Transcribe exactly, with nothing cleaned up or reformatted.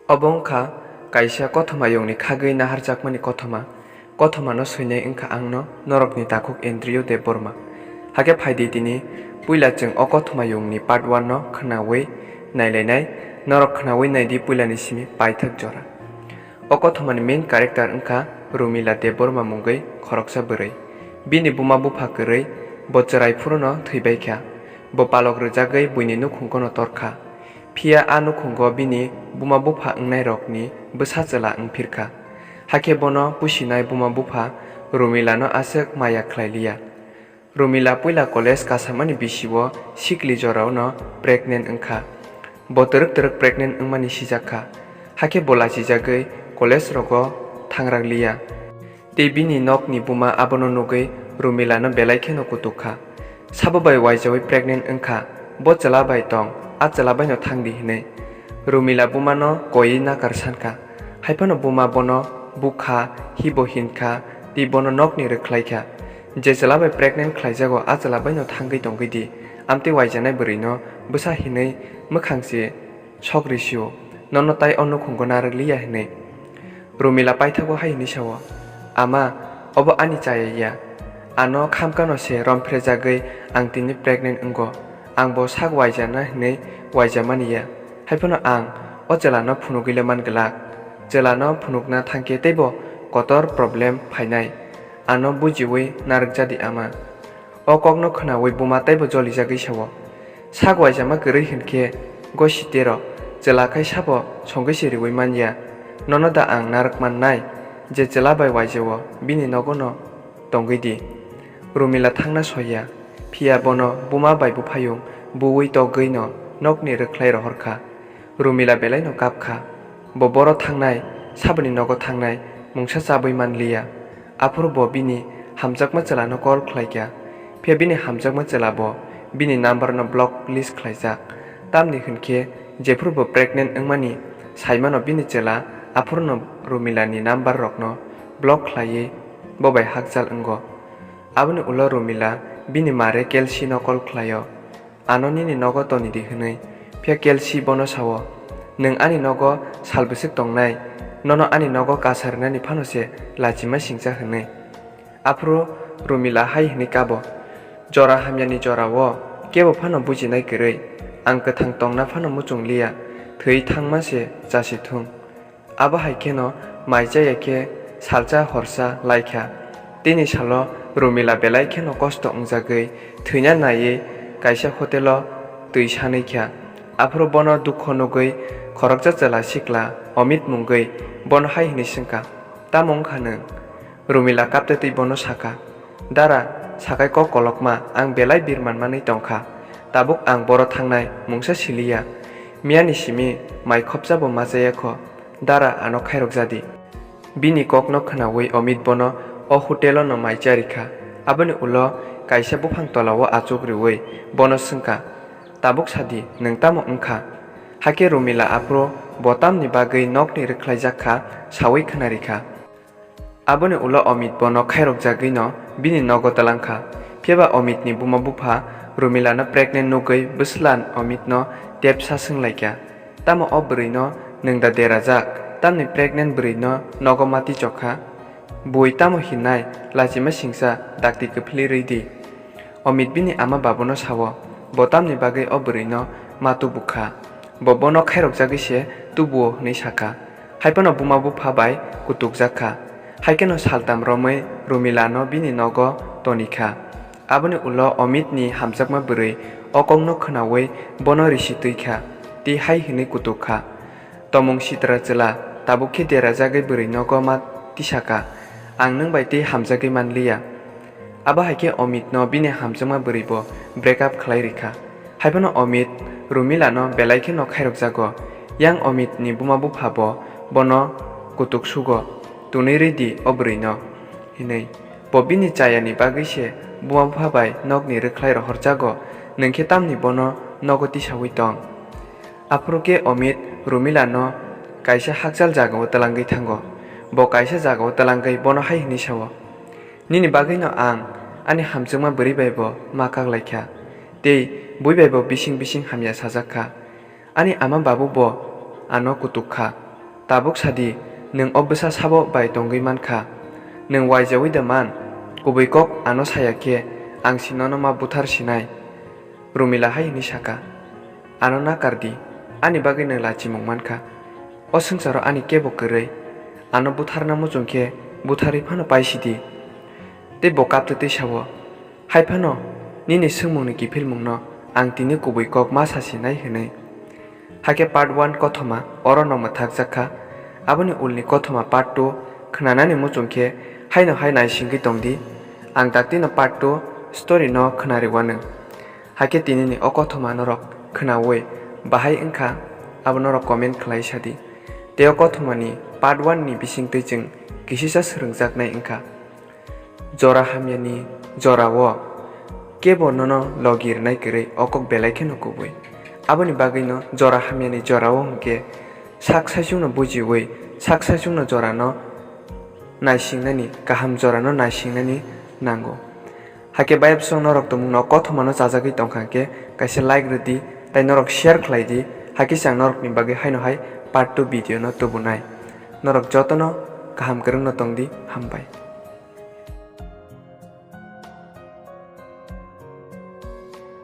Obo wngkha kaisa kothomayungni khagwi naharjakmani kothoma. Kothomano swinai wngkha angno norokni takhuk Indriyo Debbarma. Hakhe phaidi tini puila chwng o kothomayungni part one no khwnawi nailainai, norok khwnawi naidi puilani simi paithak jora. O kothomani main character wngkha Rumila Debbarma mungwi khoroksa bwrwi. Bini buma bupha kwrwi, bo chwrai phuruno thwibaikha. Bo palok rwjagwi buini nukhungono torkha. Phiya a nukhungo bini buma bupha wngnairokni bwsa chwla wngphirkha. Hakhe bono pusinai buma bupha Rumilano aswk maya khlailiya. Rumila puila college kasamani bisio sikli jorao no pregnant wngkha. Bo twrwk twrwk pregnant wngmani sijakkha. Hakhe bo lachijagwi college rogo thangrakliya. Tei bini nokni buma abono nugwi Rumilano belai kheno kutuk kha. Sabo bai waijawi pregnant wngkha, bo chwla bai tong, a chwla baino thangdi hinwi. Rumila bumano koiwi nakar sankha. Haiphano buma bono bukha, hibo hinkha, tei bono nokni rwkhlaikha. Je chwla bai pregnant khlaijago, a chwla baino thangwi tongwi di, amtwi waijanai bwrwino bwsa hinwi mwkhang se sok risio, nono tai o nukhungo narwkliya hinwi. Rumila paithago hai hinwi sao, "Ama, obo ani chaya ya. Ano khamkano se romphre jagwi ang tini pregnant wngo. Ang bo sak waijana hinwi waijamani ya. Haiphano ang o chwlano phunugwi le man glak. Chwlano phunukna thangkhe teibo kotor problem phainai. Ano bujiwi narwkjadi ama." O kokno khwnawi buma teibo jolijagwi sao, "Sak waijama kwrwi hinkhe gositero chwla khai sabo songwi se riwi man ya. Nono da ang narwk mannai je chwla bai waijao bini nogono tongwi di." Rumila thangna soiya, phiya bono buma bai buphayung buwi togwino nokni rwkhlai rohorkha. Rumila belaino kapkha. Bo boro thangnai, saboni nogo thangnai, mungsa chabwi manliya. Aphuru bo bini hamjakma chwlano call khlaikha. Phiya bini hamjakma chwla bo bini number no block list khlaijak. Tamni hwnkhe jephuru bo pregnant wngmani saimano bini chwla, aphuruno Rumilani number rokno block khlaiwi bo bai hakjal wngo. Aboni ulo Rumila bini mare Kelsi no call khlaio. Ano nini nogo toni di hwnwi. Phiya Kelsi bono sao, "Nwng ani nogo sal bwswk tongnai, nono ani nogo kasa rwnani phano se lachima singcha," hwnwi. Aphuru Rumila hai hwnwi kabo, "Jora hamyani jorao kebo phano bujinai kwrwi, ang kwthang tongna phano muchung liya, thwi thangma se chasi thung." Abo hai kheno mai chaya khe salsa horsa lai kha. Tini salo Rumila belai kheno kosto wngjagwi thwina naiwi kaisa hotelo twi sanwi kha. Aphuru bono dukho nugwi khoroksa chwla sikla Omit mungwi bono hai hwnwi swngkha, "Tamo wngkha nwng?" Rumila kaptwi twi bono sakha, "Dara, sakai kok kolokma, ang belai birman manwi tongkha. Tabuk ang boro thangnai, mungsa siliya. Miyani simi mai khopsa bo ma chaya kho. Dara, ano khairok jadi." Bini kokno khwnawi Omit bono o hotelo no mai charikha. Aboni ulo kaisa buphang tolao achuk riwi bono swngkha, "Tabuk sadi, nwng tamo wngkha?" Hakhe Rumila aphuru bo tamni bagwi nokni rwkhlaijak kha sawi khwnarikha. Aboni ulo Omit bono khairokjagwino bini nogo twlangkha. Phiya ba Omitni buma bupha Rumilano pregnant nugwi bwsla Omitno tepsa swnglaikha, "Tamo o bwrwino nwng da derajak? Tamni pregnant bwrwino nogo ma tichokha? Bui tamo hinnai, lachima singsa dakti kwphilwi rwidi." Omit bini ama babuno sao, "Bo tamni bagwi o bwrwino ma tubukha? Bo bono khairokjagwi se tubuo," hwnwi sakha. Haiphano buma bupha bai kutukjakha. Haikheno saltam romwi Rumilano bini nogo tonikha. Aboni ulo Omitni hamjakma bwrwi o kokno khwnawi bono risi twikha, tei hai hwnwi kutukha, "Tomung sitra chwla, tabuk khe derajagwi bwrwi nogo ma tisaka, ang nwng bai tei hamjagwi manliya." Abo hai khe Omitno bini hamjakma bwrwi bo break up khlai rikha. Haiphano Omit Rumilano belai kheno khairokjago. Yang Omitni buma bupha bo bono kutuk sugo, "Tunwi rwidi o bwrwino," hinwi. "Bo bini chayani bagwi se buma bupha bai nokni rwkhlai rohorjago, nwng khe tamni bono nogo tisawi tong?" Aphuru khe Omit Rumilano kaisa hakchal jagao twlangwi thango. Bo kaisa jagao twlangwi bono hai hwnwi sao, "Nini bagwino ang ani hamjakma bwrwi bai bo ma kak lai kha, tei bui bai bo bising bising hamya sajak kha. Ani ama babu bo ano kutuk kha. Tabuk sadi, nwng o bwsa sabo bai tongwi mankha? Nwng waijaui da man? Kubui kok ano saya khe, ang si nono ma buthar sinai. Rumila hai hwnwi saka, ano nakar di, ani bagwi nwng lachimung mankha. O swngcharo ani kebo kwrwi, ano butharna muchung khe butharwi phano paisidi. Tei bo kaptwi twi sao, hai phano nini swngmungni kiphilmungno ang tini kubui kok ma sasinai hwnwi. Hakhe part one kothoma oro no mwthakjak kha. Aboni ulni kothoma part two khwnanani muchung khe haino hai naisingwi tongdi. Ang daktino part two story no khwnariwano. Hakhe tinini o kothoma norok khwnaui bahai wngkha, abo norok comment khlai sadi. Tei o kothomani part one ni bisingtwi chwng kisisa swrwngjaknai wngkha. Jora hamyani jorao kebo nono logi rwnai kwrwi o kok belai kheno kubui. Aboni bagwino jora hamyani jorao hwnkhe sak saichungno bujiui sak saichungno jorano naisingnani, kaham jorano naisingnani nango. Hakhe bayapsong norok tongmungno kothomano chajagwi tongkha khe kaisa like rwdi, tei norok share khlaidi, hakhe chwng norokni bagwi haino hai part two video no tubunai. Norok jotono kaham kwrwngno tongdi, hambai.